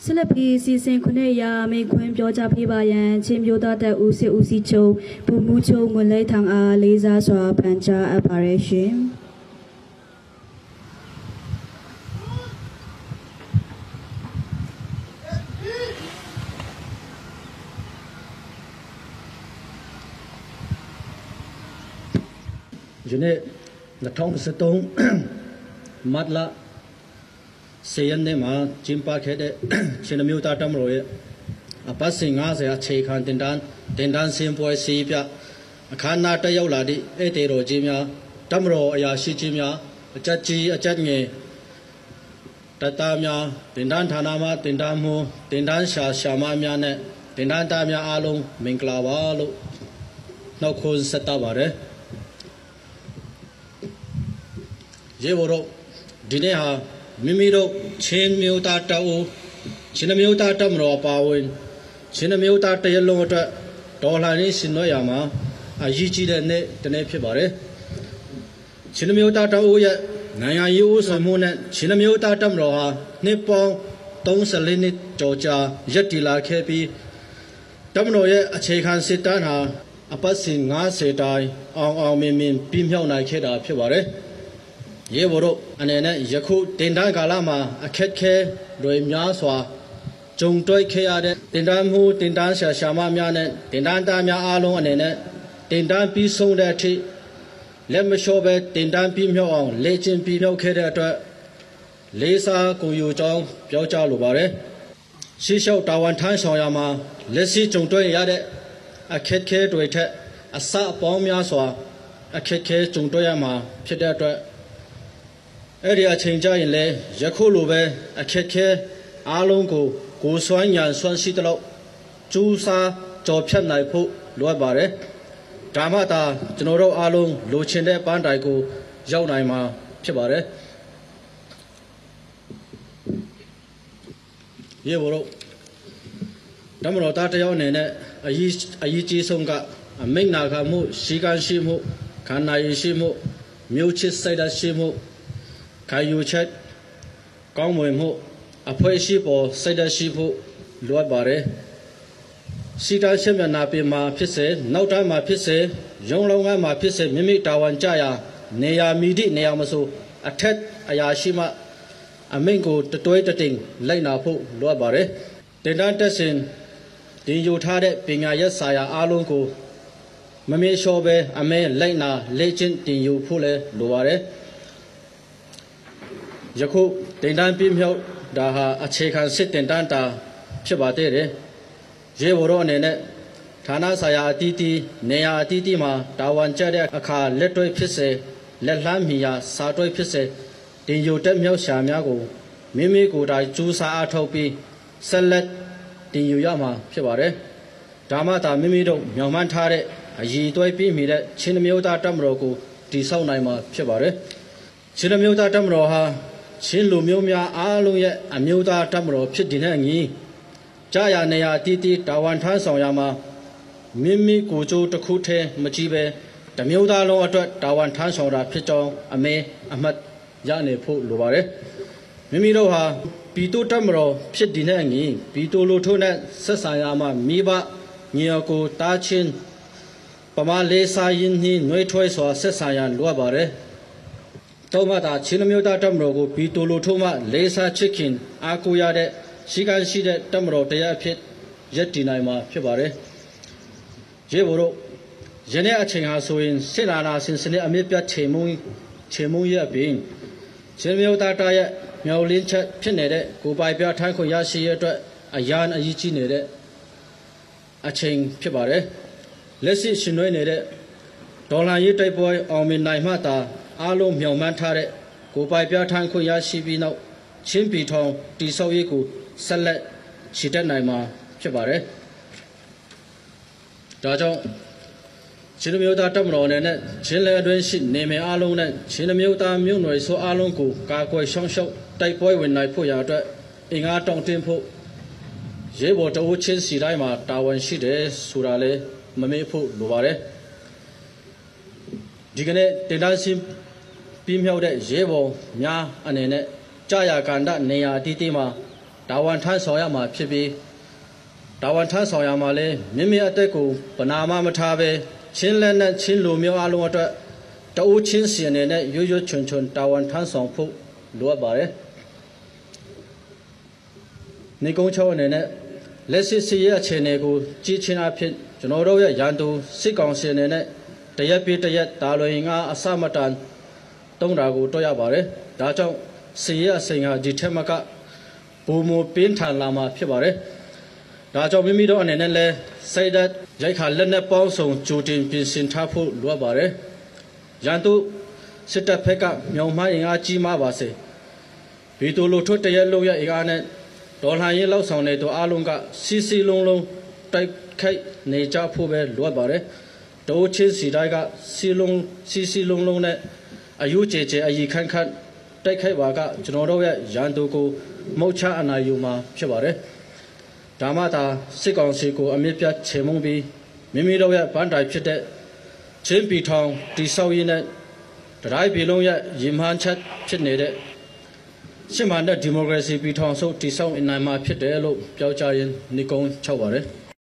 ဆက်လက်ပြီးစီစဉ်ခုနှစ်ရာမိတ်ခွန်းပြောကြားပေးပါရန်ချင်းမျိုးသားတပ်ဦးစစ်ဦးစီးချုပ်ဗိုလ်မှူးချုပ်ငွေလိထောင်အားလေးစားစွာပန်ကြားအပ်ပါရရှင်။ ယနေ့2023မတ်လ10ရက်နေ့မှာကျင်းပခဲ့တဲ့ချင်းမျိုးသားတပ်မတော်ရဲ့အပတ်စဉ်90အခြေခံတင်တန်းတင်တန်းစင်ပွဲစီးပြအခမ်းအနားတက်ရောက်လာသည့်ဧည့်သည်တော်ကြီးများတပ်မတော်အရာရှိကြီးများအကြက်ကြီးအကြက်ငယ်တပ်သားများတင်တန်းဌာနမှတင်တန်းမှုတင်တန်းရှာရှာမများနဲ့တင်တန်းသားများအားလုံးမင်္ဂလာပါလို့နှုတ်ခွန်းဆက်တာပါတယ်။ရေဘော်တို့ဒီနေ့ဟာမိမိတို့ချင်းမျိုးသားတပ်ဦးချင်းမျိုးသားတပ်မတော်ပါဝင်ချင်းမျိုးသားတရလုံးအတွက်ဒေါ်လာရင်းရှင်တော့ရမှာအရေးကြီးတဲ့နေ့တနေ့ဖြစ်ပါတယ်။ချင်းမျိုးသားတပ်ဦးရဲ့နိုင်ငံရေးဦးဆောင်မှုနဲ့ချင်းမျိုးသားတပ်မတော်ဟာနှစ်ပေါင်း34နှစ်ကျော်ကြာရပ်တည်လာခဲ့ပြီးတပ်မတော်ရဲ့အခြေခံစစ်တမ်းဟာအပတ်စဉ်90တိုင်အောင်အောင်မြင်မြင်ပြည့်မြောက်နိုင်ခဲ့တာဖြစ်ပါတယ်။ရေဘော်တို့အနေနဲ့ယခုတင်တန်းကာလမှာအခက်ခဲတွေများစွာကြုံတွေ့ခဲ့ရတဲ့တင်တန်းမှုတင်တန်းဆရာဆရာမများနဲ့တင်တန်းသားများအားလုံးအနေနဲ့တင်တန်းပြီးဆုံးတဲ့အထိလက်မလျှော့ပဲတင်တန်းပြီးမြောက်အောင်လေ့ကျင့်ပြီးမြောက်ခဲ့တဲ့အတွက်လေးစားကိုယူကြောင်းပြောကြားလိုပါတယ်။ရှေ့လျှောက်တာဝန်ထမ်းဆောင်ရမှာလက်ရှိကြုံတွေ့ရတဲ့အခက်ခဲတွေထက်အစအပေါင်းများစွာအခက်ခဲကြုံတွေ့ရမှာဖြစ်တဲ့အတွက်အဲ့ဒီအချိန်ကြရင်လေယခုလိုပဲအခက်ခဲအားလုံးကိုကိုစွမ်းညာစွမ်းရှိတဲ့လောက်ကျူးစားကြော်ဖြတ်နိုင်ဖို့လိုအပ်ပါတယ်။ဒါမှသာကျွန်တော်တို့အားလုံးလိုချင်တဲ့ပန်းတိုင်ကိုရောက်နိုင်မှာဖြစ်ပါတယ်။ရေဘော်တို့တမတော်သားတယောက်အနေနဲ့အရေးအရေးကြီးဆုံးကအမိန့်နာခံမှုရှိကမ်းရှိမှုခန္ဓာရည်ရှိမှုမျိုးချစ်စိတ်ဓာတ်ရှိမှုခံယူချက်ကောင်းမွန်မှုအဖွဲ့ရှိပေါ်စိတ်ဓာတ်ရှိဖို့လိုအပ်ပါတယ်။စီတာရှင်းမျက်နှာပြင်မှာဖြစ်စေနောက်တန်းမှာဖြစ်စေရုံလုံးကမှာဖြစ်စေမိမိတာဝန်ကြရာနေရာမိသည့်နေရာမဆိုအထက်အရာရှိမှအမိန့်ကိုတတွဲတတိမ်လိုက်နာဖို့လိုအပ်ပါတယ်။တင်တန်းတက်စင်တင်ယူထားတဲ့ပညာရပ်စာရာအားလုံးကိုမမေ့လျှော့ပဲအမဲလိုက်နာလေ့ကျင့်တင်ယူဖို့လည်းလိုပါတယ်။ယခုတင်တန်းပြမြောက်ဒါဟာအခြေခံစစ်တင်တန်းတာဖြစ်ပါသေးတယ်။ရေဘော်တို့အနေနဲ့ဌာနဆိုင်ရာအတီးတီးနေရာအတီးတီးမှာတာဝန်ကျတဲ့အခါလက်တွေ့ဖြစ်စေလက်လှမ်းမီရာစာတွေ့ဖြစ်စေတင်ယူတက်မြောက်ရှာများကိုမိမိကိုယ်တိုင်ကြိုးစားအားထုတ်ပြီးဆက်လက်တင်ယူရမှာဖြစ်ပါတယ်။ဒါမှသာမိမိတို့မျှော်မှန်းထားတဲ့အည်သွေးပြည့်မီတဲ့ချင်းမျိုးသားတပ်မတော်ကိုတည်ဆောက်နိုင်မှာဖြစ်ပါတယ်။ချင်းမျိုးသားတပ်မတော်ဟာချင်းလူမျိုးများအားလုံးရဲ့အမျိုးသားတပ်မတော်ဖြစ်တည်တဲ့အညီကြာရနေရာတီးတီးတာဝန်ထမ်းဆောင်ရမှာမိမိကိုယ်ကျိုးတစ်ခုတည်းမကြည့်ပဲတမျိုးသားလုံးအတွက်တာဝန်ထမ်းဆောင်တာဖြစ်ကြောင်းအမဲအမှတ်ရနေဖို့လိုပါတယ်မိမိတို့ဟာပြည်သူတပ်မတော်ဖြစ်တည်တဲ့အညီပြည်သူလူထုနဲ့ဆက်ဆံရမှာမိဘညီအကိုတားချင်းပမာလေးစားရင်းနှီးနှွေးထွေးစွာဆက်ဆံရလိုအပ်ပါတယ်တော့မှသာချင်းမျိုးသားတပ်မတော်ကိုပြည်သူလူထုမှလေးစားချစ်ခင်အားကိုးရတဲ့ရှိကန်းရှိတဲ့တပ်မတော်တရားအဖြစ်ရပ်တည်နိုင်မှာဖြစ်ပါတယ်။ရေဘော်တို့ယနေ့အချိန်ဟာဆိုရင်စစ်အာဏာရှင်စနစ်အမြင့်ပြတ်ချေမှုန်းချေမှုန်းရဲ့အပြင်ချင်းမျိုးသားတပ်ရဲ့မြောက်လင်းချက်ဖြစ်နေတဲ့ကိုပိုင်ပြထိုင်းခွင့်ရရှိရအတွက်အရန်အရေးကြီးနေတဲ့အချိန်ဖြစ်ပါတယ်။လက်ရှိရှင်နွေးနေတဲ့ဒေါ်လာရေးတိုက်ပွဲအောင်မြင်နိုင်မှသာအားလုံးမျှော်မှန်းထားတဲ့ကိုပိုင်ပြထန်းခွင့်ရရှိပြီးနောက်ချင်းပြည်ထောင်တည်ဆောက်ရေးကိုဆက်လက်ချီတက်နိုင်မှာဖြစ်ပါတယ်။ဒါကြောင့်ချင်းမျိုးသားတပ်မတော်အနေနဲ့ချင်းလဲအတွင်းရှိနေမယ်အားလုံးနဲ့ချင်းမျိုးသားမျိုးနွယ်ဆိုအားလုံးကိုကာကွယ်ရှောင်းရှောက်တိုက်ပွဲဝင်နိုင်ဖို့ရာအတွက်အင်အားတောင့်တင်းဖို့ရေဘော်တအိုးချင်းစီတိုင်းမှာတာဝန်ရှိတယ်ဆိုတာလဲမမေ့ဖို့လိုပါတယ်ဒီကနေ့တင်တန်းစင်းပြီးမြောက်တဲ့ရေဘော်များအနေနဲ့ကြာရကန္တနေရာအတီးတီးမှာ တာဝန်ထမ်းဆောင်ရမှာဖြစ်ပြီး တာဝန်ထမ်းဆောင်ရမှာလဲ မိမိအသက်ကိုပနာမမထားပဲ ချင်းလက်နဲ့ချင်းလူမျိုးအလုံးအတွက် တအိုးချင်းစီအနေနဲ့ ရွရွချွန်ချွန်တာဝန်ထမ်းဆောင်ဖို့လိုအပ်ပါတယ်။ နေကုန်းချောအနေနဲ့ လက်စစ်စီရဲ့အခြေအနေကိုကြည့်ချင်းအဖြစ် ကျွန်တော်တို့ရဲ့ရန်သူစစ်ကောင်စီအနေနဲ့ တရက်ပြတရက်တာလွင်ငါအစမတန်တုံးတာကိုတွေ့ရပါတယ်။ ဒါကြောင့် စီရဲ့အစိမ်ဟာ ဒီထက်မကပုံမပြင်းထန်လာမှာဖြစ်ပါတယ်။ ဒါကြောင့် မိမိတို့အနေနဲ့လည်း စိတ်ဓာတ်ရိုက်ခါလက်နဲ့ပေါင်းစုံကြိုတင်ပြင်ဆင်ထားဖို့လိုအပ်ပါတယ်။ ရန်သူစစ်တပ်ဖက်ကမြောင်မှအင်အားကြီးမားပါစေ ဗီတိုလိုထွတ်တရက်လုံးရဲ့အင်အားနဲ့ ဒေါ်လှန်ရေးလောက်ဆောင်တဲ့တို့အားလုံးက စီစီလုံးလုံးတိုက်ခိုက်နေကြဖို့ပဲလိုအပ်ပါတယ်။ တိုးချင်းစီတိုင်းက စီလုံးစီစီလုံးလုံးနဲ့ အယူကျေကျေအယီခန့်ခန့်တိုက်ခိုက်ပါက ကျွန်တော်တို့ရဲ့ရန်သူကိုမုတ်ချအနာယူမှာဖြစ်ပါတယ်။ ဒါမှသာ စစ်ကောင်စီကိုအမြင့်ပြတ်ချေမှုန်းပြီး မိမိတို့ရဲ့ဗန်တိုင်ဖြစ်တဲ့ချင်းပီထောင်တိဆောက်ရေးနဲ့ တတိုင်းပြည်လုံးရဲ့ရည်မှန်းချက်ဖြစ်နေတဲ့ စစ်မှန်တဲ့ဒီမိုကရေစီပြည်ထောင်စုတည်ဆောက်နိုင်မှာဖြစ်တယ်လို့ ပြောကြားရင်း နိဂုံးချုပ်ပါတယ်။